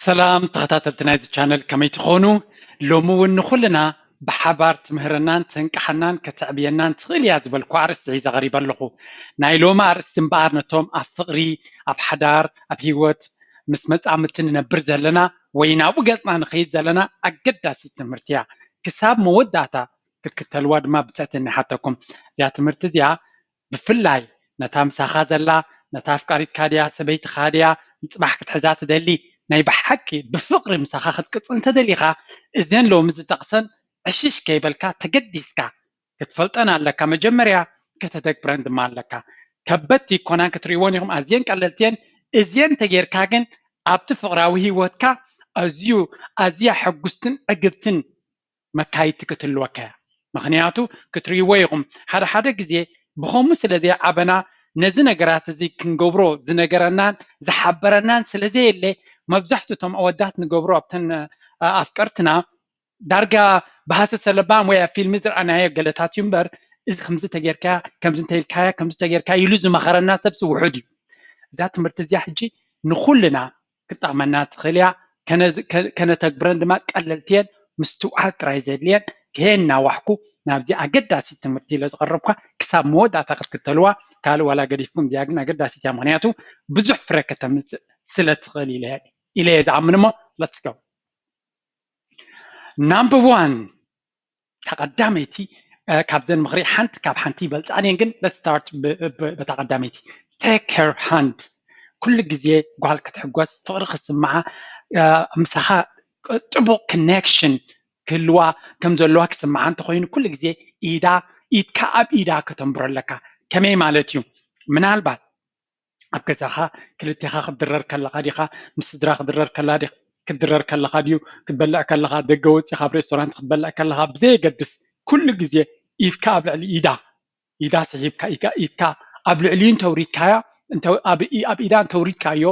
ሰላም ተኸታተልቲ ናይዚ ቻነል፣ ከመይ ትኾኑ? ሎሚ እውን ንኹልና ብሓባር ትምህረናን ተንቅሓናን ከተዕብየናን ትኽእል እያ ዝበልኩ ኣርእስቲ ሒዘ ቀሪበ ኣለኹ። ናይ ሎሚ ኣርእስቲ እምበኣር ነቶም ኣብ ፍቕሪ፣ ኣብ ሓዳር፣ ኣብ ህይወት ምስ መጻምድቲ ንነብር ዘለና ወይ ናብኡ ገጽና ንኸይድ ዘለና ኣገዳሲት ትምህርቲ እያ። ክሳብ መወዳእታ ክትክተልዋ ድማ ብትሕትና ይሓተኩም። እዚኣ ትምህርቲ እዚኣ ብፍላይ ነታ ምሳኻ ዘላ፣ ነታ ኣፍቃሪትካ ድያ፣ ሰበይትኻ ድያ፣ ንጽባሕ ክትሕዛ ትደሊ፣ ናይ ብሓቂ ብፍቕሪ ምሳኻ ክትቅጽል እንተደሊኻ፣ እዘን ሎሚ ዝጠቕሰን ዕሽሽ ከይበልካ ተገዲስካ ክትፈልጠን ኣለካ። መጀመርያ ከተተግብረን ድማ ኣለካ። ከበድቲ ይኮናን ክትርእይዎን ኢኹም፣ ኣዝየን ቀለልቲ እየን። እዚአን እንተጌርካ ግን ኣብቲ ፍቕራዊ ህይወትካ ኣዝዩ፣ ኣዝያ ሕጉስትን ዕግብትን መካይድቲ ክትህልወካ እያ። ምኽንያቱ ክትርእይዎ ኢኹም፣ ሓደ ሓደ ግዜ ብኸምኡ ስለ ዘይዓበና፣ ነዚ ነገራት እዚ ክንገብሮ ዝነገረናን ዝሓበረናን ስለ ዘየለ፣ መብዛሕትኡ እቶም ኣወዳት ንገብሮ ኣብተን፣ እ፣ ኣፍቀርትና ዳርጋ ብሃሰሰ ለባም ወይ ኣብ ፊልሚ ዝረኣናዮ ገለታት እዩ እምበር፣ እዚ ከምዚ ተጌርካያ፣ ከምዚ እንተኢልካያ፣ ከምዚ ተጌርካያ ኢሉ ዝመኸረና ሰብሲ ውሑድ እዩ። እዛ ትምህርቲ እዚኣ ሕጂ ንኹልና ክትጠቕመና ትኽእል እያ። ከነ-፣ ከ-፣ ከነተግብረን ድማ ቀለልቲ እየን፣ ምስትውዓል ጥራይ ዘድልየን። ከየናዋሕኩ ናብዚ ኣገዳሲ ትምህርቲ ኢለ ዝቐረብኳ ክሳብ መወዳእታ ክትክተልዋ፣ ካልእ ዋላ ገዲፍኩም፣ እዚኣ ግን ኣገዳሲት እያ፣ ምኽንያቱ ብዙሕ ፍረ ከተምጽእ ስለ ትኽእል ኢለ፣ ኢለ እየ ዝኣምን። እሞ let's go። Number one፣ ተቐዳመይቲ፣ እ፣ ካብዘን ምኽሪ ሓንቲ ካብ ሓንቲ ይበልጻን እየን፣ ግን let's start ብ-፣ ብ-፣ በታ ቀዳመይቲ። Take her hand። ኩሉ ግዜ ጓል ክትሕጎስ፣ ፍቕሪ ክስምዓ፣ እ፣ ምሳኻ ቅ-፣ ጥቡቕ connection ክህልዋ ከም ዘለዋ ክስምዓ እንተኾይኑ፣ ኩሉ ግዜ ኢዳ፣ ኢድካ ኣብ ኢዳ ከተንብሮ ኣለካ። ከመይ ማለት እዩ? ምናልባት ኣብ ገዛኻ ክልቴኻ ክትድረር ከለኻ ዲኻ፣ ምስ ስድራ ክትድረር ከላ ዲ-፣ ክትድረር ከለኻ ድዩ፣ ክትበልዕ ከለኻ፣ ደገ ወጺኻ ኣብ ሬስቶራንት ክትበልዕ ከለኻ፣ ብዘየገድስ ኩሉ ግዜ ኢድካ ኣብ ልዕሊ ኢዳ፣ ኢዳ ስሒብካ፣ ኢድካ፣ ኢድካ ኣብ ልዕሊኡ እንተውሪድካያ፣ እንተ-፣ ኣብ ኢ-፣ ኣብ ኢዳ እንተውሪድካዮ፣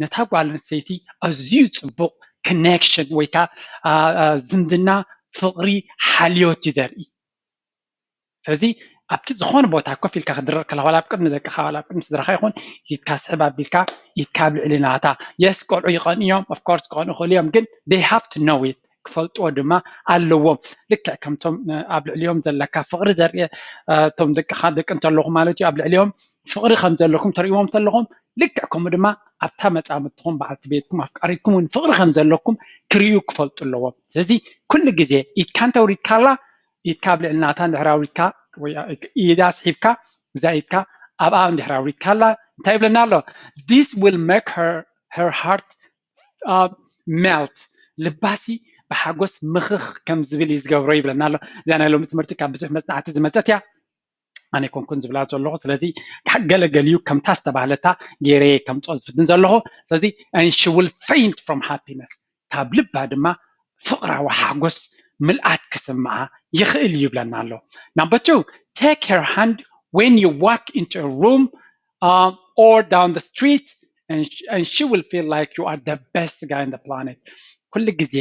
ነታ ጓል ኣንስተይቲ ኣዝዩ ጽቡቕ ኮኔክሽን ወይ ከኣ፣ ኣ፣ ኣ፣ ዝምድና፣ ፍቕሪ፣ ሓልዮት እዩ ዘርኢ። ስለዚ ኣብቲ ዝኾነ ቦታ ኮፍ ኢልካ ክትድረር ከለኻ፣ ዋላ ኣብ ቅድሚ ደቅኻ፣ ዋላ ኣብ ቅድሚ ስድራኻ ይኹን፣ ኢድካ ስሕብ ኣቢልካ፣ ኢድካ ኣብ ልዕሊ ናታ። የስ፣ ቆልዑ ይቐንኡ እዮም፣ ኦፍ ኮርስ ክቐንኡ ይኽእሉ እዮም፣ ግን they have to know it፣ ክፈልጥዎ ድማ ኣለዎም። ልክዕ ከምቶም፣ እ፣ ኣብ ልዕሊኦም ዘለካ ፍቕሪ ዘርኢ፣ እ፣ እቶም ደቅኻ፣ ደቂ እንተለኹ ማለት እዩ፣ ኣብ ልዕሊኦም ፍቕሪ ከም ዘለኩም ተርእይዎም እንተለኹም፣ ልክዕ ከምኡ ድማ ኣብታ መጻምድትኹም፣ በዓልቲ ቤትኩም፣ ኣፍቃሪትኩም እውን ፍቕሪ ከም ዘለኩም ክርእዩ ክፈልጡ ኣለዎም። ስለዚ ኩሉ ግዜ ኢድካ እንተውሪድካላ፣ ኢድካ ኣብ ልዕሊ ናታ እንድሕር ኣውሪድካ ወይ ኢዳ ስሒብካ፣ እዛ ኢድካ ኣብኣ እንድሕር ኣውሪድካላ፣ እንታይ ይብለና ኣሎ? This will make her, her heart, uh, melt። ልባሲ ብሓጎስ ምኽኽ ከም ዝብል እዩ ዝገብሮ ይብለና ኣሎ። እዚኣ ናይ ሎሚ ትምህርቲ ካብ ብዙሕ መጽናዕቲ ዝመጸት እያ። ኣነ ኣይኮንኩን ዝብላ ዘለኹ። ስለዚ ገለ ገሊኡ ከምታ ዝተባህለታ ገይረ እየ ከምጽኦ ዝፍትን ዘለኹ። ስለዚ and she will faint from happiness፣ ካብ ልባ ድማ ፍቕራዊ ሓጎስ ምልኣት ክስምዓ ይኽእል እዩ ይብለና ኣሎ። Number two, take her hand when you walk into a room, um, or down the street, and sh-, and she will feel like you are the best guy in the planet። ኩሉ ግዜ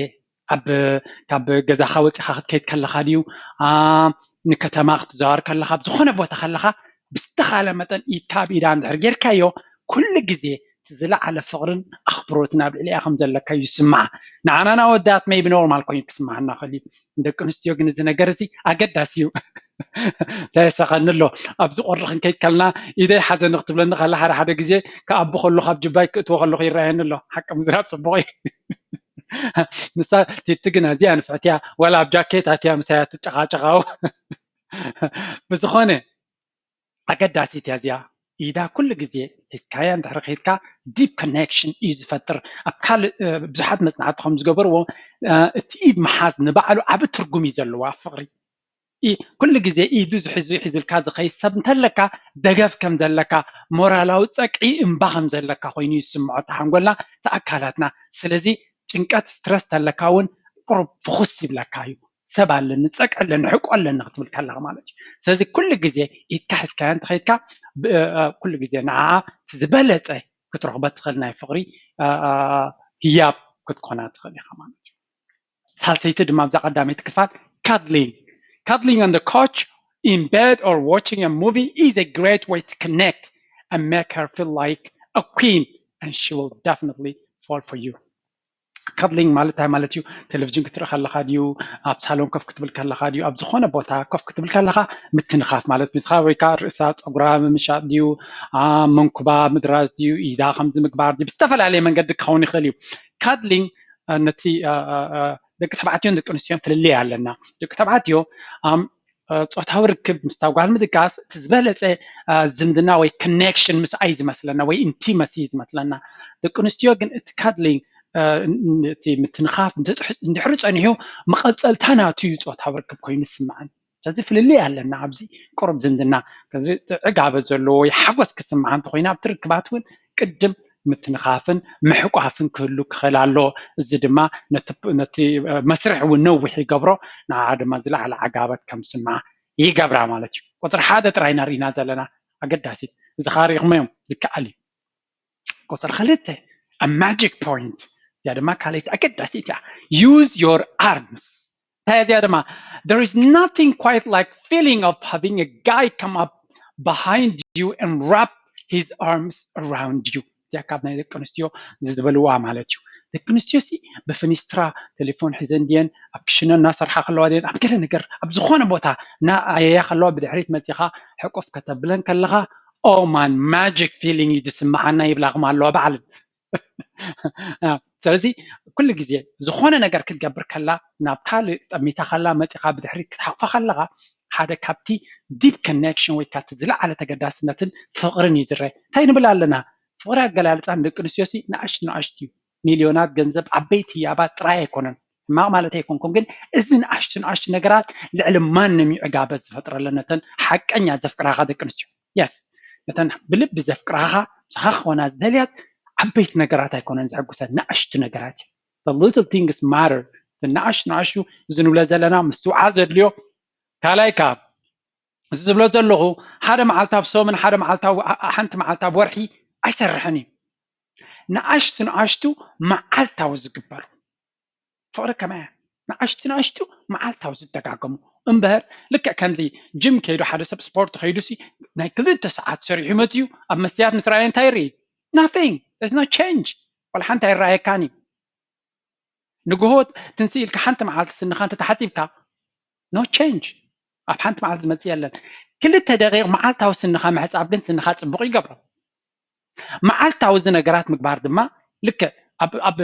ኣብ፣ ካብ ገዛኻ ወፂኻ ክትከይድ ከለኻ ድዩ፣ ኣ፣ ንከተማ ክትዘዋወር ከለኻ፣ ኣብ ዝኾነ ቦታ ከለኻ፣ ብዝተኻለ መጠን ኢድካ ኣብ ኢዳ እንድሕር ጌርካዮ፣ ኩሉ ግዜ እቲ ዝለዓለ ፍቕርን ኣኽብሮትን ኣብ ልዕሊኣ ከም ዘለካ እዩ ዝስምዓ። ንዓና ንኣወዳት maybe ኖርማል ኮይኑ ክስምዓና ይኽእል እዩ። ንደቂ ኣንስትዮ ግን እዚ ነገር እዚ ኣገዳሲ እዩ። እንታይ የሰኸኒ ኣሎ፣ ኣብዚ ቁሪ ክንከይድ ከለና ኢደይ ሓዘኒ ክትብለኒ ከላ፣ ሓደ ሓደ ግዜ ክኣቢ ከለኹ፣ ኣብ ጅባይ ክእትዎ ከለኹ ይረኣየኒ ኣሎ። ሓቂ ምዝራብ ጽቡቕ እዩ። ንሳ ቲቲ ግን ኣዝያ ንፍዕቲ እያ፣ ዋላ ኣብ ጃኬት ኣትያ ምሳይ ትጨቓጨቓ። ብዝኾነ ኣገዳሲት እያ እዚኣ። ኢዳ ኩሉ ግዜ ሒዝካያ እንድሕር ከይድካ ዲፕ ኮኔክሽን እዩ ዝፈጥር። ኣብ ካልእ፣ እ፣ ብዙሓት መጽናዕቲ ከም ዝገበርዎ፣ እ፣ እቲ ኢድ ምሓዝ ንባዕሉ ዓቢ ትርጉም እዩ ዘለዎ ኣብ ፍቕሪ። ኢ-፣ ኩሉ ግዜ ኢዱ ዝሕዙ ሒዙልካ ዝኸይድ ሰብ እንተለካ፣ ደገፍ ከም ዘለካ፣ ሞራላዊ ጸቅዒ እምባ ከም ዘለካ ኮይኑ ይስምዖ እቲ ሓንጎልና፣ እቲ ኣካላትና። ስለዚ ጭንቀት፣ ስትረስ ተለካ እውን ቁሩብ ፍኹስ ይብለካ እዩ። ሰብ ኣለኒ፣ ጸቅዒ ኣለኒ፣ ሕቆ ኣለኒ ክትብል ከለኻ ማለት እዩ። ስለዚ ኩሉ ግዜ ኢድካ ሒዝካዮ እንተኸይድካ፣ ብ-፣ እ፣ ኩሉ ግዜ ንዓኣ እቲ ዝበለጸ ክትረኽቦ ትኽእል ናይ ፍቕሪ፣ እ፣ እ፣ ህያብ ክትኮና ትኽእል ኢኻ ማለት እዩ። ሳልሰይቲ ድማ ኣብዛ ቀዳመይቲ ክፋል፣ cuddling። Cuddling on the couch, in bed, or watching a movie is a great way to connect and make her feel like a queen, and she will definitely fall for you. Cuddling ማለት እንታይ ማለት እዩ? ቴሌቪዥን ክትርኢ ከለኻ ድዩ፣ ኣብ ሳሎን ኮፍ ክትብል ከለኻ ድዩ፣ ኣብ ዝኾነ ቦታ ኮፍ ክትብል ከለኻ ምትንኻፍ ማለት፣ ምስኻ ወይ ከዓ ርእሳ ፀጉራ ምምሻጥ ድዩ፣ መንኩባ ምድራዝ ድዩ፣ ኢዳ ከምዚ ምግባር ድዩ፣ ብዝተፈላለየ መንገዲ ክኸውን ይኽእል እዩ። Cuddling ነቲ ደቂ ተባዕትዮን ደቂ ኣንስትዮን ፍልልይ ኣለና። ደቂ ተባዕትዮ ጾታዊ ርክብ ምስታ ጓል ምድቃስ እቲ ዝበለፀ ዝምድና ወይ connection ምስኣ እዩ ዝመስለና ወይ intimacy እዩ ዝመስለና። ደቂ ኣንስትዮ ግን እቲ cuddling እቲ ምትንኻፍ እንድሕሪ ፀኒሑ መቐፀልታ ናቱ እዩ ፆታዊ ርክብ ኮይኑ ዝስምዓን። ስለዚ ፍልልይ ኣለና ኣብዚ ቁሩብ ዝምድና። ስለዚ ዕጋበት ዘለዎ ወይ ሓጎስ ክስምዓ እንተኮይና ኣብቲ ርክባት እውን ቅድም ምትንኻፍን ምሕቋፍን ክህሉ ክኽእል ኣሎ። እዚ ድማ ነቲ መስርሕ እውን ነዊሕ ይገብሮ፣ ንዓ ድማ ዝለዓለ ዓጋበት ከም ዝስምዓ ይገብራ ማለት እዩ። ቁፅሪ ሓደ ጥራይ ኢና ርኢና ዘለና ኣገዳሲት። እዚ ከዓ ርኢኹሞ እዮም ዝከኣል እዩ። ቁፅሪ ክልተ a magic point፣ እዚኣ ድማ ካልኣይቲ ኣገዳሲት እያ። Use your arms። እንታይ እዚኣ ድማ there is nothing quite like feeling of having a guy come up behind you and wrap his arms around you። እዚኣ ካብ ናይ ደቂ ኣንስትዮ ዝበልዋ ማለት እዩ። ደቂ ኣንስትዮ ሲ ብፍኒስትራ ቴሌፎን ሒዘን ድየን ኣብ ክሽነ እናሰርሓ ከለዋ ድየን ኣብ ገለ ነገር ኣብ ዝኾነ ቦታ እናኣየያ ከለዋ ብድሕሪት መፂኻ ሕቁፍ ከተብለን ከለኻ oh man magic feeling እዩ ዝስምዓና ይብላኹም ኣለዋ ባዕለን። ስለዚ ኩሉ ግዜ ዝኾነ ነገር ክትገብር ከላ ናብ ካልእ ጠሚታ ከላ መፂኻ ብድሕሪት ክትሓቕፋ ከለኻ ሓደ ካብቲ deep connection ወይ ካብቲ ዝለዓለ ተገዳስነትን ፍቕርን እዩ ዝረአ። እንታይ ንብል ኣለና? ፍቕሪ ኣገላልፃ ንደቂ ኣንስትዮ ሲ ንኣሽቱ ንኣሽቱ እዩ። ሚልዮናት ገንዘብ ዓበይቲ ህያባት ጥራይ ኣይኮነን። ሕማቕ ማለት ኣይኮንኩን፣ ግን እዚ ንኣሽቱ ንኣሽቱ ነገራት ልዕሊ ማንም እዩ ዕጋበት ዝፈጥረለን ነተን ሓቀኛ ዘፍቅራኻ ደቂ ኣንስትዮ። Yes፣ ነተን ብልቢ ዘፍቅራኻ ምሳኻ ክኾና ዝደልያት ዓበይቲ ነገራት ኣይኮነን ዘሐጉሰን፣ ንኣሽቱ ነገራት እዩ። The little things matter። ንኣሽቱ ንኣሽቱ እዚ ንብሎ ዘለና ምስትውዓል ዘድልዮ። ካልኣይ ካብ እዚ ዝብሎ ዘለኹ ሓደ መዓልቲ ኣብ ሰሙን፣ ሓደ መዓልቲ ኣብ ሓንቲ መዓልቲ ኣብ ወርሒ ኣይሰርሕን እዩ። ንኣሽቱ ንኣሽቱ መዓልታዊ ዝግበሩ ፍቕሪ ከመይ እያ? ንኣሽቱ ንኣሽቱ መዓልታዊ ዝደጋገሙ እምበር ልክዕ ከምዚ ጅም ከይዱ ሓደ ሰብ ስፖርት ከይዱ ሲ ናይ ክልተ ሰዓት ሰሪሑ መፅዩ ኣብ መስትያት ምስ ረኣየ እንታይ ይርኢ? Nothing, there's no change። ዋላ ሓንቲ ኣይረኣየካን እዩ። ንግሆ ትንስእ ኢልካ ሓንቲ መዓልቲ ስንኻ እንተተሓፂብካ no change። ኣብ ሓንቲ መዓልቲ ዝመፅእ የለን። ክልተ ደቂቕ መዓልታዊ ስንኻ ምሕፃብ ግን ስንኻ ፅቡቕ ይገብሮ። መዓልታዊ እዚ ነገራት ምግባር ድማ ልክዕ ኣብ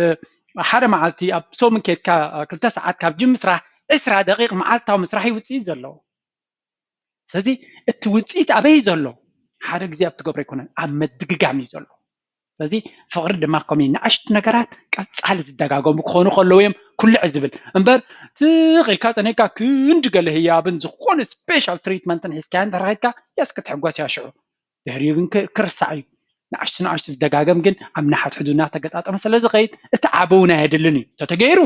ሓደ መዓልቲ ኣብ ሰሙን ኬድካ ክልተ ሰዓት ካብ ጅም ምስራሕ ዕስራ ደቂቕ መዓልታዊ ምስራሕ እዩ ውፅኢት ዘለዎ። ስለዚ እቲ ውፅኢት ኣበይ ዘሎ? ሓደ ግዜ ኣብ ትገብሮ ኣይኮነን፣ ኣብ ምድግጋም እዩ ዘሎ። ስለዚ ፍቕሪ ድማ ከምኡ እዩ። ንኣሽቱ ነገራት ቀፃሊ ዝደጋገሙ ክኾኑ ከለዉ እዮም ኩልዕ ዝብል እምበር ትኽ ኢልካ ፀኒሕካ ክንዲ ገለ ህያብን ዝኾነ special treatment ን ሒዝካዮ እንተረኺብካ yes ክትሕጎስ እያ ሽዑ። ድሕሪኡ ግን ክርሳዕ እዩ። ንኣሽቱ ንኣሽቱ ዝደጋገም ግን ኣብ ንሓድሕዱ እናተገጣጠመ ስለ ዝኸይድ እቲ ዓቢ እውን ኣየድልን እዩ። እንተተገይሩ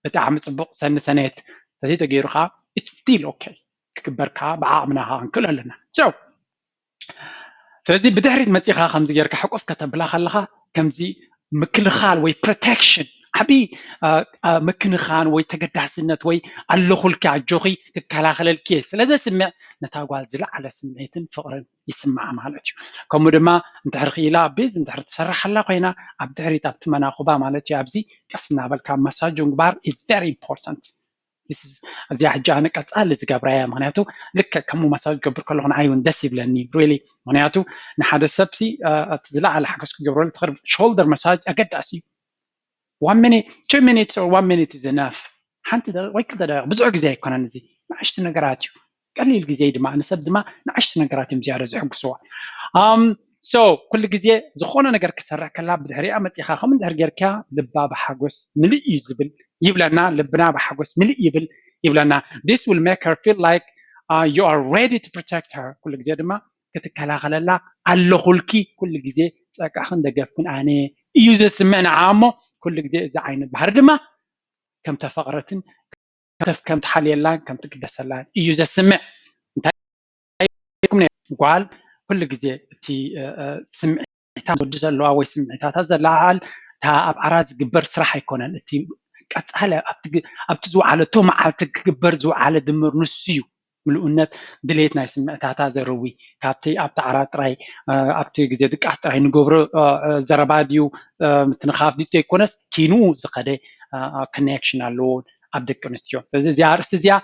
ብጣዕሚ ፅቡቕ ሰኒ ሰነየት፣ እንተዘይተገይሩ ከዓ it's still okay ክግበር ከዓ ብዓቕምና ከዓ ክንክእሎ ኣለና። So ስለዚ ብድሕሪት መፂኻ ከምዚ ጌርካ ሕቁፍ ከተብላ ከለኻ ከምዚ ምክልኻል ወይ protection ዓብዪ ምክንኻን ወይ ተገዳስነት ወይ ኣለኹልኪ ኣጆኺ ክከላኸለልኪ እየ ስለ ዘስምዕ ነታ ጓል ዝለዓለ ስምዒትን ፍቕርን ይስምዓ ማለት እዩ። ከምኡ ድማ እንድሕር ክኢላ ቤዝ እንድሕር ትሰርሓላ ኮይና ኣብ ድሕሪት ኣብቲ መናኹባ ማለት እዩ ኣብዚ ቀስ እናበልካ ማሳጅ ምግባር is very important። እዚኣ ሕጂ ኣነ ቀፃሊ ዝገብራ እያ ምክንያቱ ልክዕ ከምኡ ማሳጅ ገብር ከለኹ ንዓይ እውን ደስ ይብለኒ really ምክንያቱ ንሓደ ሰብሲ እቲ ዝለዓለ ሓገዝ ክትገብረሉ ትኽእል shoulder massage ኣገዳሲ እዩ። One minute, two minutes or one minute is enough። ሓንቲ ወይ ክልተ ደቂቕ ብዙሕ ግዜ ኣይኮነን። እዚ ንኣሽቱ ነገራት እዩ። ቀሊል ግዜ ድማ ንሰብ ድማ ንኣሽቱ ነገራት እዮም ዝያዳ ዝሕግዝዋ። So ኩሉ ግዜ ዝኾነ ነገር ክሰርሕ ከላ ብድሕሪኣ መፂኻ ከም እንድሕር ጌርካ ልባ ብሓጎስ ምልእ እዩ ዝብል ይብለና። ልብና ብሓጎስ ምልእ ይብል ይብለና። This will make her feel like you are ready to protect her። ኩሉ ግዜ ድማ ክትከላኸለላ ኣለኹልኪ። ኩሉ ግዜ ፀቃኽን ደገፍክን ኣነ እዩ ዘስምዕ ንዓ እሞ ኩሉ ግዜ እዚ ዓይነት ባህሪ ድማ ከም ተፈቕረትን ከም ትሓልየላን ከም ትግደሰላን እዩ ዘስምዕ። እንታይ ጓል ኩሉ ግዜ እቲ ስምዒታ ወዲ ዘለዋ ወይ ስምዒታታ ዘለዓል እታ ኣብ ዓራት ዝግበር ስራሕ ኣይኮነን። እቲ ቀፃለ ኣብቲ ዝወዓለቶ መዓልቲ ክግበር ዝወዓለ ድምር ንሱ እዩ። ምሉእነት ድሌት ናይ ስምዕታታ ዘርዊ፣ ካብቲ ኣብቲ ዓራት ጥራይ ኣብቲ ግዜ ድቃስ ጥራይ ንገብሮ ዘረባ ድዩ ምትንኻፍ ድዩ ዘይኮነስ ኪንኡ ዝኸደ ኮኔክሽን ኣለዎ ኣብ ደቂ ኣንስትዮ። ስለዚ እዚኣ ኣርእስቲ እዚኣ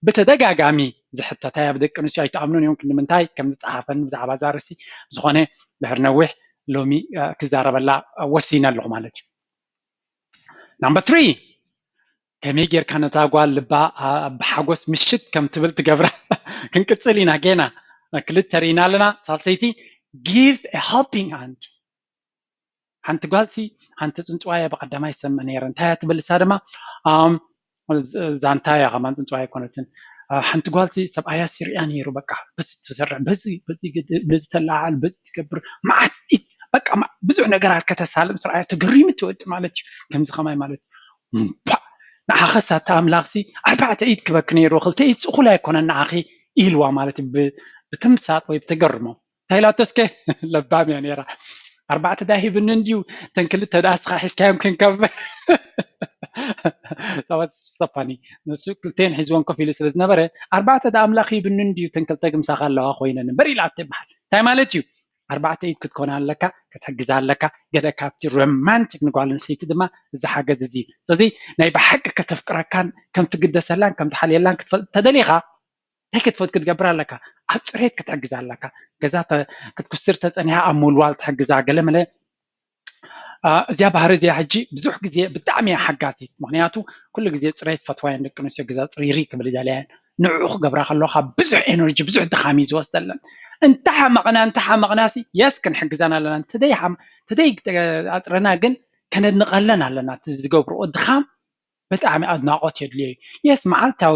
ብተደጋጋሚ ዝሕተታ እያ ብደቂ ኣንስትዮ። ኣይትኣምኑን እዮም ክንዲ ምንታይ ከም ዝፀሓፈኒ ብዛዕባ እዛ ኣርእስቲ። ዝኾነ ድሕሪ ነዊሕ ሎሚ ክዛረበላ ወሲነ ኣለኹ ማለት እዩ። ናምበር ትሪ፣ ከመይ ጌርካ ነታ ጓል ልባ ብሓጎስ ምሽት ከም ትብል ትገብራ። ክንቅፅል ኢና ጌና። ክልተ ርኢና ኣለና። ሳልሰይቲ፣ give a helping hand። ሓንቲ ጓልሲ ሓንቲ ፅንፅዋያ ብቐዳማይ ሰምዕ ነይረ። እንታይ እያ ትብል እሳ ድማ ዛንታ እያ ከማን ፅንፅዋያ ኣይኮነትን። ሓንቲ ጓልሲ ሰብኣያ ሲሪያ ነይሩ በቃ በዚ ትሰርሕ በዚ በዚ ተለዓል በዚ ትገብር መዓት ኢት በቃ ብዙሕ ነገራት ከተሳልም ስርኣያ ተገሪሙ ትወዲ ማለት እዩ። ከምዚ ከማይ ማለት ንዓኸስ ኣታ ኣምላኽሲ ኣርባዕተ ኢድ ክበክ ነይሩ ክልተ ኢድ እኹል ኣይኮነን ንዓኺ ኢልዋ ማለት እዩ። ብትምሳጥ ወይ ብተገርሞ እንታይ ኢላቶ እስከ ለባም እያ ነይራ። ኣርባዕተ ዳ ሂብኒ እንድዩ እተን ክልተ ዳ እስኻ ሒዝካዮም ክንከብር ሰፋኒ ንሱ ክልተን ሒዝዎን ኮፍ ኢሉ ስለ ዝነበረ ኣርባዕተ ዳ ኣምላኽ ሂብኒ እንድዩ እተን ክልተ ግምሳኻ ኣለዋ ኮይነን እምበር ኢላ ትበሃል። እንታይ ማለት እዩ? ኣርባዕተ ኢድ ክትኮና ኣለካ፣ ክትሕግዛ ኣለካ። ገለ ካብቲ ሮማንቲክ ንጓል ኣንስተይቲ ድማ እዚ ሓገዝ እዚ እዩ። ስለዚ ናይ ብሓቂ ከተፍቅረካን ከም ትግደሰላን ከም ትሓልየላን ክትፈልጥ ተደሊኻ እንታይ ክትፈት ክትገብር ኣለካ? ኣብ ፅሬት ክትሕግዛ ኣለካ። ገዛ ክትኩስር ተፀኒሓ ኣብ ምውልዋል ትሕግዛ ገለ መለ እዚኣ ባህሪ እዚኣ ሕጂ ብዙሕ ግዜ ብጣዕሚ እያ ሓጋዚት። ምክንያቱ ኩሉ ግዜ ፅሬት ፈትዋ እየን ደቂ ኣንስትዮ ገዛ ፅሪሪ ክብል ይደልያ እየን። ንዕኡ ክገብራ ከለካ ብዙሕ ኤነርጂ ብዙሕ ድኻም እዩ ዝወስደለን። እንተሓመቕና እንተሓመቕና ሲ የስ ክንሕግዘን ኣለና እንተደይ ኣፅረና ግን ከነድንቐለን ኣለና እቲ ዝገብርኦ ድኻም ብጣዕሚ ኣድናቖት የድልዮ እዩ። የስ መዓልታዊ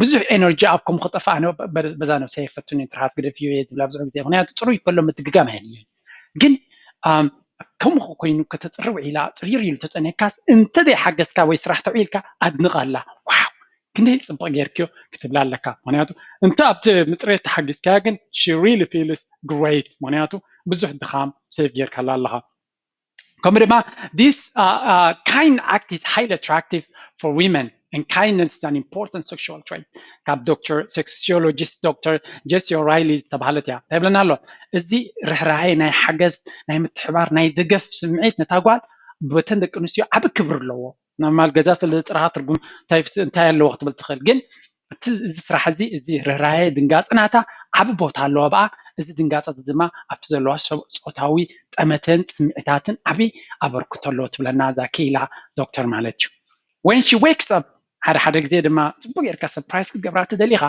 ብዙሕ ኤነርጂ ኣብ ከምኡ ክጠፍእ ኣነ በዛ ነብሰይ የፈቱኒ ትርሃስ ግደፍዮ እየ ዝብላ ብዙሕ ግዜ ምክንያቱ ፅሩይ ከሎ ምትግጋም ኣየድልዮን ግን ከምኡ ኮይኑ ከተፅርብ ኢላ ፅሪር ኢሉ ተፀኔካስ እንተ ዘይሓገዝካ ወይ ስራሕ ተውዒልካ ኣድንቐላ ዋው ክንደይ ፅቡቅ ጌርክዮ ክትብላ ኣለካ ምክንያቱ እንተ ኣብቲ ምፅሬት ተሓጊዝካያ ግን she really feels great ምክንያቱ ብዙሕ ድኻም ሴቭ ጌርካላ ኣለኻ ከምኡ ድማ this uh, uh, kind act is highly attractive for women and kindness is an important sexual trait ካብ ዶክተር ሴክሲዮሎጂስት ዶክተር ጀሲ ኦራይሊ ዝተባሃለት እያ እንታይ ብለና ኣሎ እዚ ርሕራሄ ናይ ሓገዝ ናይ ምትሕባር ናይ ደገፍ ስምዒት ነታ ጓል በተን ደቂ ኣንስትዮ ዓቢ ክብሪ ኣለዎ ኖርማል ገዛ ስለ ዝፅርኻ ትርጉም እንታይ ኣለዎ ክትብል ትኽእል ግን እቲ እዚ ስራሕ እዚ እዚ ርህራሄ ድንጋፂ ናታ ዓቢ ቦታ ኣለዎ ብኣ እዚ ድንጋፂ እዚ ድማ ኣብቲ ዘለዋ ፆታዊ ጠመተን ስምዒታትን ዓቢ ኣበርክቶ ኣለዎ ትብለና እዛ ኪላ ዶክተር ማለት እዩ when she wakes up ሓደ ሓደ ግዜ ድማ ፅቡቅ ጌርካ surprise ክትገብራ ትደሊኻ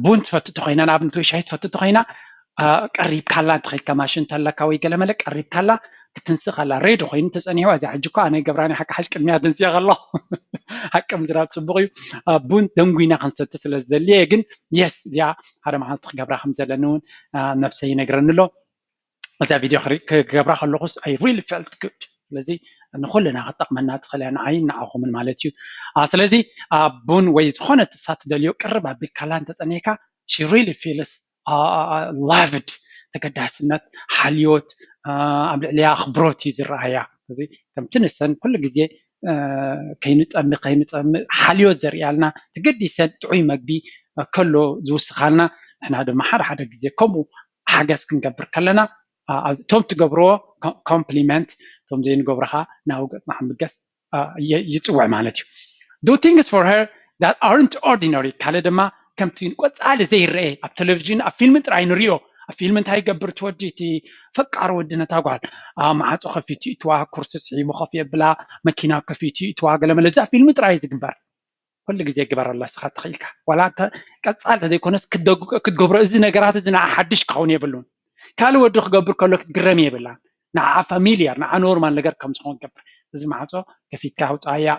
ቡን ትፈቱ ተኮይና ንኣብነት ወይ ሻሂ ትፈቱ ተኮይና ቀሪብካላ እንተኸይድካ ማሽን እንተለካ ወይ ገለመለ ቀሪብካላ ክትንስእ ከላ ሬዲ ኮይኑ ተፀኒሕዋ እዚኣ ሕጂ እኮ ኣነ ገብራኒ ሓቂ ሓሽ ቅድሚያ ደንስየ ከሎ ሓቂ ምዝራብ ፅቡቅ እዩ ቡን ደንጉይና ክንሰቲ ስለ ዝደልየ ግን የስ እዚኣ ሓደ መዓልቲ ክገብራ ከም ዘለኒ እውን ነብሰይ ይነግረኒ ኣሎ እዛ ቪድዮ ክገብራ ከለኩስ I really felt good ስለዚ ንኩልና ክጠቅመና ትኽእል እያ ንዓይን ንዓኹምን ማለት እዩ ስለዚ ቡን ወይ ዝኾነ ትሳ ትደልዮ ቅርብ ኣቢልካላ እንተፀኒሕካ she really feels loved ተገዳስነት ሓልዮት ኣብ ልዕሊያ ኣኽብሮት እዩ ዝረኣያ እዚ ከምቲ ንሰን ኩሉ ግዜ ከይንጠሚ ከይንፀምእ ሓልዮት ዘርእያልና ተገዲሰን ጥዑይ መግቢ ከሎ ዝውስኻልና ንሕና ድማ ሓደ ሓደ ግዜ ከምኡ ሓገዝ ክንገብር ከለና እቶም ትገብርዎ ኮምፕሊመንት እቶም ዘይንገብሮ ከዓ ናብ ገፅና ክንብገስ ይፅውዕ ማለት እዩ do things for her that aren't ordinary ካልእ ድማ ከምቲ ቆፃሊ ዘይረአ ኣብ ቴሌቪዥን ኣብ ፊልም ጥራይ ንሪኦ ኣብ ፊልም እንታይ ይገብር ትወዲ እቲ ፈቃር ወዲ ነታ ጓል ማዕፆ ከፊቱ ይእትዋ ኩርሲ ስሒቡ ከፍ የብላ መኪና ከፊቱ ይእትዋ ገለመለ እዚ ኣብ ፊልም ጥራይ ዝግበር ኩሉ ግዜ ግበረላ ስኻ ትኽኢልካ ዋላ እንተ ቀፃል ተዘይኮነስ ክትገብሮ እዚ ነገራት እዚ ንዓ ሓድሽ ክኸውን የብሉን ካልእ ወዲ ክገብር ከሎ ክትግረም የብላን ንዓ ፋሚልያር ንዓ ኖርማል ነገር ከም ዝኾን ገብር እዚ ማዕፆ ከፊትካ ኣውፃያ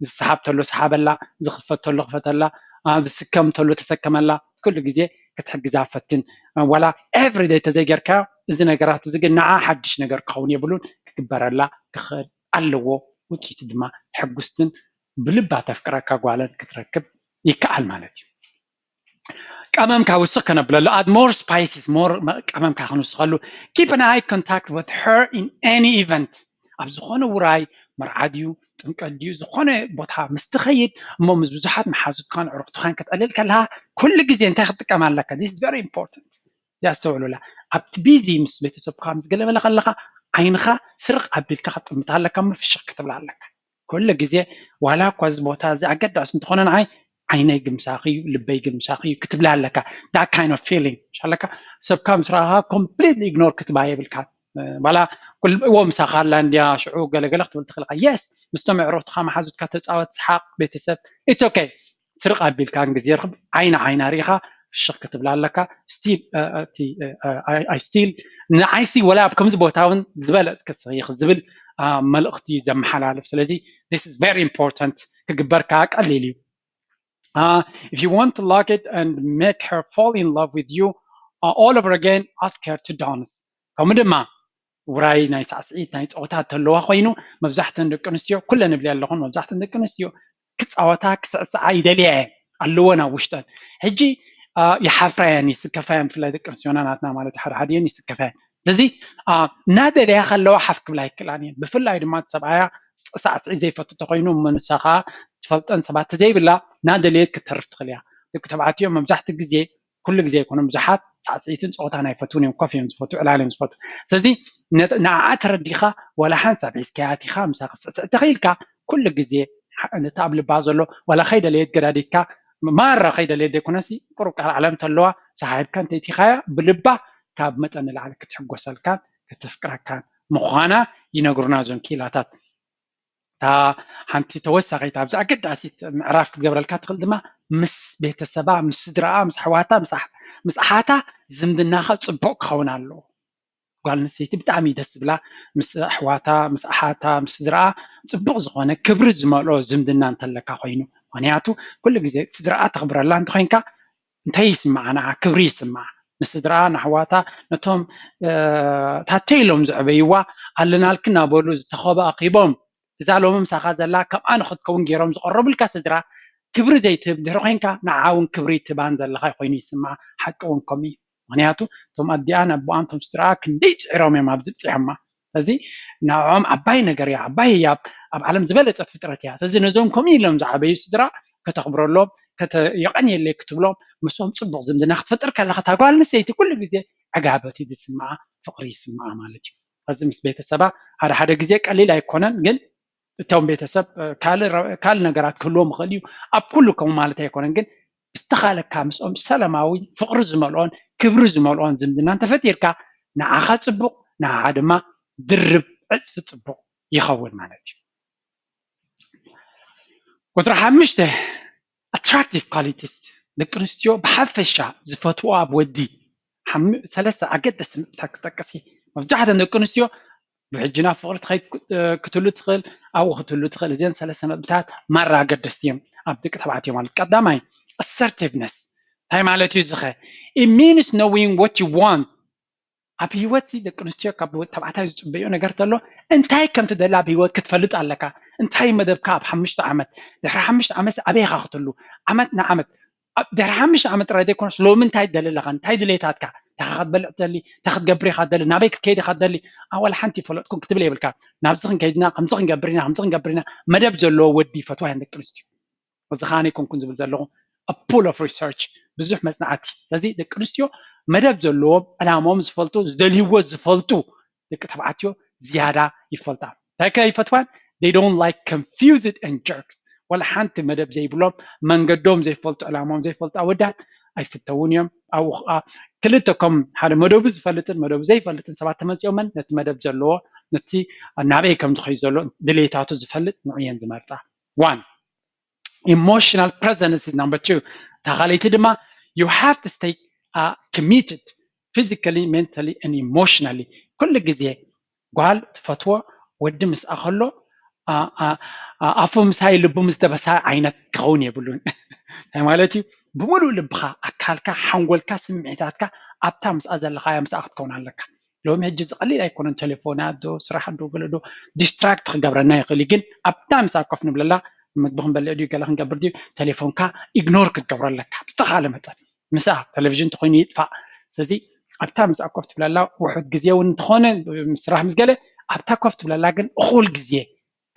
ዝሰሓብ ተሎ ሰሓበላ ዝኽፈት ተሎ ክፈተላ ዝስከም ተሎ ተሰከመላ ኩሉ ግዜ ክትሕግዛ ፈትን ዋላ ኤቭሪደይ ተዘይገርካዮ እዚ ነገራት እዚ ግን ንዓ ሓድሽ ነገር ክኸውን የብሉን ክግበረላ ክኽእል ኣለዎ ውፅኢቱ ድማ ሕጉስትን ብልባ ተፍቅረካ ጓለን ክትረክብ ይከኣል ማለት እዩ ቀመምካ ውስኽ ከነብለሉ add more spices more ቀመምካ ክንውስኸሉ keep an eye contact with her in any event ኣብ ዝኾነ ውራይ መርዓ ድዩ ጥምቀት ድዩ ዝኾነ ቦታ ምስ ትኸይድ እሞ ምስ ብዙሓት መሓዙትካን ዕሩኽትኻን ክትዕልል ከለካ ኩሉ ግዜ እንታይ ክትጥቀም ኣለካ? This is very important። እዚኣ ኣስተውዕሉላ። ኣብቲ ቢዚ ምስ ቤተሰብካ ምስ ገለመለ ከለካ ዓይንካ ስርቕ ኣቢልካ ክትጥምታ ኣለካ እሞ ፍሽኽ ክትብላ ኣለካ። ኩሉ ግዜ ዋላ እኳ እዚ ቦታ እዚ ኣገዳሲ እንተኾነ ንዓይ ዓይነይ ግን ምሳኺ እዩ ልበይ ግን ምሳኺ እዩ ክትብላ ኣለካ። That kind of feeling ኣለካ። ሰብካ ምስ ረኣኻ completely ignore ክትብሃ የብልካ። ዋላ እዎ ምሳኻ ኣላ እንድያ ሽዑ ገለገለ ክትብል ትኽእል ኢኻ። Yes ምስቶም ኣዕሩኽትኻ መሓዙትካ ተፃወት ስሓቕ ቤተሰብ it's okay። ስርቕ ኣቢልካ ግዜ ርኽብ ዓይኒ ዓይና ርኢኻ ፍሽኽ ክትብላ ኣለካ። Still እቲ I still ንዓይሲ ወላ ኣብ ከምዚ ቦታ እውን ዝበለፅኪ ስኺ ዝብል መልእኽቲ ዘመሓላልፍ። ስለዚ this is very important ክግበር ከዓ ቀሊል እዩ። If you want to lock it and make her fall in love with you all over again, ask her to dance. ከምኡ ድማ ውራይ ናይ ሳዕስዒት ናይ ፀወታ ተለዋ ኮይኑ መብዛሕተን ደቂ ኣንስትዮ ኩለን እብል ኣለኹን መብዛሕተን ደቂ ኣንስትዮ ክፃወታ ክስዕስዓ ይደልያ እየን ኣለወን ኣብ ውሽጠን። ሕጂ ይሓፍራ እየን ይስከፋ እየን ብፍላይ ደቂ ኣንስትዮና ናትና ማለት ሓደ ሓደ እየን ይስከፋ እየን። ስለዚ እናደለያ ከለዋ ሓፍ ክብላ ኣይክእላን እየን። ብፍላይ ድማ እቲ ሰብኣያ ሳዕስዒት ዘይፈቱ ተኮይኑ ምሳኻ ትፈልጠን ሰባት ተዘይብላ እናደለየት ክትተርፍ ትኽእል እያ። ደቂ ተባዕትዮ መብዛሕትኡ ግዜ ኩሉ ግዜ ኣይኮነን ብዙሓት ሳዕስዒትን ፀወታን ኣይፈትውን እዮም። ኮፍ እዮም ዝፈትው ዕላል እዮም ዝፈትው። ስለዚ ንዓዓ ተረዲኻ ዋላ ሓንሳብ ሒዝካያ ኣቲኻ ምሳኻ ክትስዕስዕ ተኽኢልካ ኩሉ ግዜ ነቲ ኣብ ልባ ዘሎ ዋላ ከይደለየት ገዳዲድካ ማራ ከይደለየት ዘይኮነሲ ቁሩብ ቃል ዓለም ተለዋ ሰሓብካ እንተይቲኻያ ብልባ ካብ መጠን ንላዕሊ ክትሕጎሰልካን ከተፍቅረካን ምዃና ይነግሩና እዞም ክኢላታት። እታ ሓንቲ ተወሳኺት ኣብዚ ኣገዳሲት ምዕራፍ ክትገብረልካ ትኽእል ድማ ምስ ቤተሰባ ምስ ስድራኣ ምስ ኣሕዋታ ምስ ኣሓታ ዝምድናኻ ፅቡቕ ክኸውን ኣለዎ። ጓል ኣንስተይቲ ብጣዕሚ ደስ ዝብላ ምስ ኣሕዋታ ምስ ኣሓታ ምስ ስድራኣ ፅቡቕ ዝኾነ ክብሪ ዝመልኦ ዝምድና እንተለካ ኮይኑ ምክንያቱ ኩሉ ግዜ ስድራኣ ተኽብረላ እንተኮይንካ እንታይ ይስምዓ ንዓ ክብሪ ይስምዓ ንስድራኣ ንኣሕዋታ ነቶም ታተይ ኢሎም ዘዕበይዋ ኣለናልኪ እናበሉ ዝተኸበ ኣኺቦም እዛ ሎሚ ምሳኻ ዘላ ከምኣ ንኽትከውን ገይሮም ዝቐረቡልካ ስድራ ክብሪ ዘይትህብ ድሕሪ ኮይንካ ንዓ እውን ክብሪ ትባን ዘለኻ ኮይኑ ይስምዓ። ሓቂ እውን ከምኡ እዩ። ምክንያቱ እቶም ኣዲኣን ኣቦኣን እቶም ስድራኣ ክንደይ ፅዒሮም እዮም ኣብዚ ብፂሖማ። ስለዚ ንዕኦም ዓባይ ነገር እያ ዓባይ ህያብ ኣብ ዓለም ዝበለፀት ፍጥረት እያ። ስለዚ ነዞም ከምኡ ኢሎም ዝዓበዩ ስድራ ከተኽብረሎም የቐንየለይ ክትብሎም ምስኦም ፅቡቕ ዝምድና ክትፈጥር ከለኻ እታ ጓል ኣንስተይቲ ኩሉ ግዜ ዕጋበት እዩ ዝስምዓ ፍቕሪ ይስምዓ ማለት እዩ። ከዚ ምስ ቤተሰባ ሓደ ሓደ ግዜ ቀሊል ኣይኮነን ግን እቶም ቤተሰብ ካልእ ነገራት ክህልዎም ይኽእል እዩ። ኣብ ኩሉ ከምኡ ማለት ኣይኮነን ግን ብዝተኻለካ ምስኦም ሰላማዊ ፍቕሪ ዝመልኦን ክብሪ ዝመልኦን ዝምድና እንተፈጢርካ ንዓኻ ፅቡቕ ንዓኻ ድማ ድርብ ዕፅፊ ፅቡቕ ይኸውን ማለት እዩ። ቁፅሪ ሓሙሽተ attractive qualities ደቂ ኣንስትዮ ብሓፈሻ ዝፈትዎ ኣብ ወዲ ሰለስተ ኣገደስቲ ነጥብታት ክጠቅስ መብዛሕተን ደቂ ኣንስትዮ ብሕጅና ፍቕሪ ክትህሉ ትኽእል ኣብኡ ክትህሉ ትኽእል እዚን ሰለስተ ነጥብታት ማራ ኣገደስቲ እዮም ኣብ ደቂ ተባዕትዮ ማለት ቀዳማይ assertiveness እንታይ ማለት እዩ ዝኸ it means knowing what you want ኣብ ህይወት ደቂ ኣንስትዮ ካብ ተባዕታይ ዝፅበዮ ነገር ተሎ እንታይ ከም ትደሊ ኣብ ህይወት ክትፈልጥ ኣለካ እንታይ መደብካ ኣብ ሓሙሽተ ዓመት ድሕሪ ሓሙሽተ ዓመት ኣበይ ኢኻ ክትህሉ ዓመት ንዓመት ድሕሪ ሓሙሽተ ዓመት ጥራይ ዘይኮነስ ሎሚ እንታይ ትደሊ ኣለኻ እንታይ ድሌታትካ እንታይ ክትበልዕ ትደሊ እንታይ ክትገብር ኢኻ ትደሊ ናበይ ክትከይድ ኢኻ ትደሊ ኣዋላ ሓንቲ ይፈለጥኩም ክትብል የብልካ ናብዚ ክንከይድና ከምዚ ክንገብር ኢና ከምዚ ክንገብር ኢና መደብ ዘለዎ ወዲ ይፈትዋ እየን ደቂ ኣንስትዮ እዚ ከዓነ ኣይኮንኩን ዝብል ዘለኹ a pool of research ብዙሕ መፅናዕቲ ስለዚ ደቂ ኣንስትዮ መደብ ዘለዎም ዕላማኦም ዝፈልጡ ዝደልይዎ ዝፈልጡ ደቂ ተባዕትዮ ዝያዳ ይፈልጣ እንታይ ከ ይፈትዋን they don't like confused and jerks ዋላ ሓንቲ መደብ ዘይብሎም መንገዶም ዘይፈልጡ ዕላማኦም ዘይፈልጡ ኣወዳት ኣይፍተውን እዮም ኣብኡ ከዓ ክልተ ከም ሓደ መደቡ ዝፈልጥን መደቡ ዘይፈልጥን ሰባት ተመፂኦመን ነቲ መደብ ዘለዎ ነቲ ናበይ ከም ዝኸዩ ዘሎ ድሌታቱ ዝፈልጥ ንዕየን ዝመርፃ one emotional presence is number two እታ ካልኣይቲ ድማ you have to stay uh, committed physically mentally and emotionally ኩሉ ግዜ ጓል ትፈትዎ ወዲ ምስኣ ከሎ ኣፉ ምሳይ ልቡ ምስ ደበሳ ዓይነት ክኸውን የብሉን እንታይ ማለት እዩ ብምሉእ ልብኻ ኣካልካ ሓንጎልካ ስምዒታትካ ኣብታ ምስኣ ዘለኻያ ምስኣ ክትከውን ኣለካ ሎሚ ሕጂ እዚ ቀሊል ኣይኮነን ቴሌፎናት ዶ ስራሕ ዶ ገለ ዶ distract ክገብረና ይኽእል ግን ኣብታ ምሳብ ኮፍ ንብለላ ምግቢ ክንበልዕ ድዩ ገለ ክንገብር ድዩ ቴሌፎንካ ignore ክትገብሮ ኣለካ ብዝተኻለ መጠን ምስኣ ቴሌቪዥን እንተኮይኑ ይጥፋእ ስለዚ ኣብታ ምስኣ ኮፍ ትብለላ ውሑድ ግዜ እውን እንተኾነ ስራሕ ምስ ገለ ኣብታ ኮፍ ትብለላ ግን እኹል ግዜ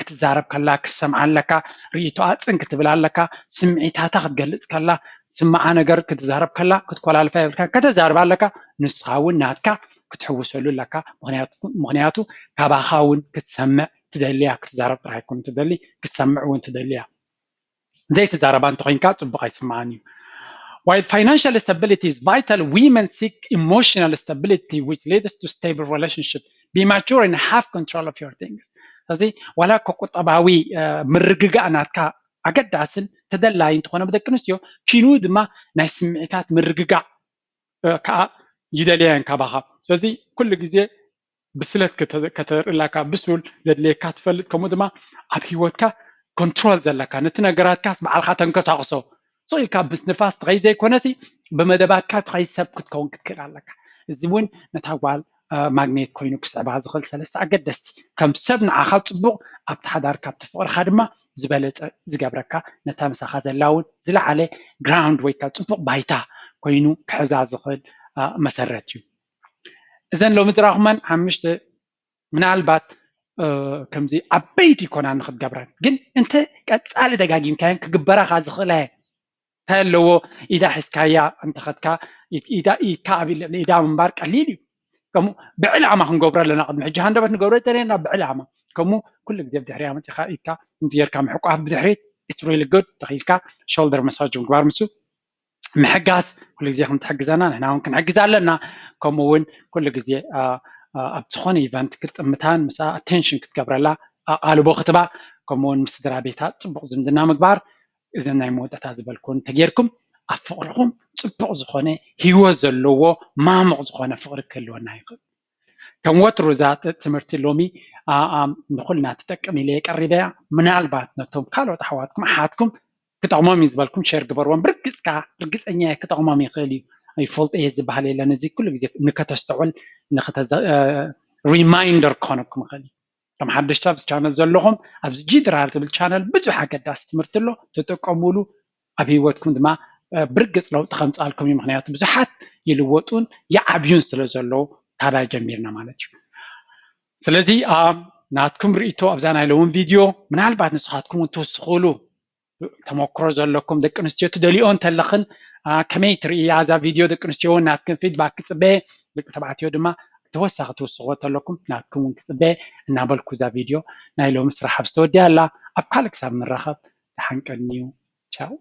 ክትዛረብ ከላ ክትሰምዓ ኣለካ። ርእይቶኣ ጽን ክትብል ኣለካ። ስምዒታታ ክትገልጽ ከላ፣ ስምዓ ነገር ክትዛረብ ከላ ክትኮላልፋ የብልካ። ከተዛርባ ኣለካ። ንስኻ እውን ናትካ ክትሕውሰሉ ኣለካ። ምኽንያቱ ካባኻ እውን ክትሰምዕ ትደልያ። ክትዛረብ ጥራይ ኣይኮን ትደሊ፣ ክትሰምዕ እውን ትደልያ። ዘይትዛረባ እንተኮይንካ ጽቡቕ ኣይስምዓን እዩ። While financial stability is vital, women seek emotional stability, which leads to stable relationship. Be mature and have control of your things. ስለዚ ዋላ እኮ ቁጠባዊ ምርግጋእ ናትካ ኣገዳስን ተደላይን እንተኾነ ብደቂ ኣንስትዮ፣ ኪኑ ድማ ናይ ስምዒታት ምርግጋእ ከዓ ይደልያ እየን ካባኻ። ስለዚ ኩሉ ግዜ ብስለት ከተርእላካ፣ ብሱል ዘድልየካ ትፈልጥ፣ ከምኡ ድማ ኣብ ህይወትካ ኮንትሮል ዘለካ፣ ነቲ ነገራትካስ ባዕልካ ተንቀሳቕሶ። ስቕ ኢልካ ምስ ንፋስ ትኸይ ዘይኮነሲ ብመደባትካ ትኸይ ሰብ ክትከውን ክትክእል ኣለካ። እዚ እውን ነታ ጓል ማግኔት ኮይኑ ክስዕባ ዝኽእል ሰለስተ ኣገደስቲ፣ ከም ሰብ ንዓኻ ጽቡቕ፣ ኣብቲ ሓዳር ካብቲ ፍቕርኻ ድማ ዝበለጸ ዝገብረካ፣ ነታ ምሳኻ ዘላ እውን ዝለዓለ ግራውንድ ወይ ከዓ ጽቡቕ ባይታ ኮይኑ ክሕዛ ዝኽእል መሰረት እዩ። እዘን ሎሚ ዝረኣኹመን ሓሙሽተ ምናልባት ከምዚ ዓበይቲ ይኮና ንክትገብረን፣ ግን እንተ ቀጻሊ ደጋጊምካየን ክግበራኻ ዝኽእላ እየን። እንታይ ኣለዎ? ኢዳ ሒዝካያ እንተኸድካ፣ ኢዳ ኢድካ ኣብ ኢዳ ምንባር ቀሊል እዩ። ከምኡ ብዕላማ ክንገብሮ ኣለና። ቅድሚ ሕጂ ሃንደበት ንገብሮ ተነና ብዕላማ። ከምኡ ኩሉ ግዜ ብድሕሪያ መፂኻ ኢድካ ከምዚ ጌርካ ምሕቋፍ ብድሕሪት፣ it's really good። ተኺኢልካ ሾልደር መሳጅ ምግባር፣ ምስ ምሕጋዝ ኩሉ ግዜ ከም ትሕግዘና ንሕና እውን ክንሕግዝ ኣለና። ከምኡ እውን ኩሉ ግዜ ኣብ ዝኾነ ኢቨንት ክትጥምታን ምስኣ ኣቴንሽን ክትገብረላ ኣቓልቦ ክትባ፣ ከምኡ እውን ምስ ስድራ ቤታ ጽቡቕ ዝምድና ምግባር። እዘን ናይ መወዳእታ ዝበልኩን እንተጌርኩም ኣብ ፍቕርኹም ጽቡቕ ዝኾነ ህይወት ዘለዎ ማሙቕ ዝኾነ ፍቕሪ ክህልወና ይኽእል። ከም ወትሩ እዛ ትምህርቲ ሎሚ ንኹልና ትጠቅም ኢለ የቀሪበያ። ምናልባት ነቶም ካልኦት ኣሕዋትኩም ኣሓትኩም ክጠቕሞም እዩ ዝበልኩም ሸር ግበርዎም። ብርግጽ ከዓ ርግጸኛ እየ ክጠቕሞም ይኽእል እዩ። ይፈልጦ እየ ዝበሃል የለን። እዚ ኩሉ ግዜ ንከተስተውዕል ሪማይንደር ክኾነኩም ይኽእል እዩ። ከም ሓደሽቲ ኣብዚ ቻነል ዘለኹም ኣብዚ ጂድራር ዝብል ቻነል ብዙሕ ኣገዳሲ ትምህርቲ ኣሎ፣ ተጠቀሙሉ። ኣብ ህይወትኩም ድማ ብርግጽ ለውጢ ከምጻልኩም እዩ። ምክንያቱ ብዙሓት ይልወጡን ይዓብዩን ስለ ዘለዉ ካባይ ጀሚርና ማለት እዩ። ስለዚ ናትኩም ርእይቶ ኣብዛ ናይ ሎሚ ቪድዮ ምናልባት ንስኻትኩም እውን ትውስኽሉ ተመክሮ ዘለኩም ደቂ ኣንስትዮ ትደልዮ እንተለኽን ከመይ ትርእያ እዛ ቪድዮ? ደቂ ኣንስትዮ እውን ናትክን ፊድባክ ክጽበ፣ ደቂ ተባዕትዮ ድማ ተወሳኺ ትውስኽዎ እንተለኩም ናትኩም እውን ክጽበ እናበልኩ እዛ ቪድዮ ናይ ሎሚ ስራሕ ኣብ ዝተወድያ ኣላ። ኣብ ካልእ ክሳብ ንራኸብ ደሓን ቀንዩ። ቻው።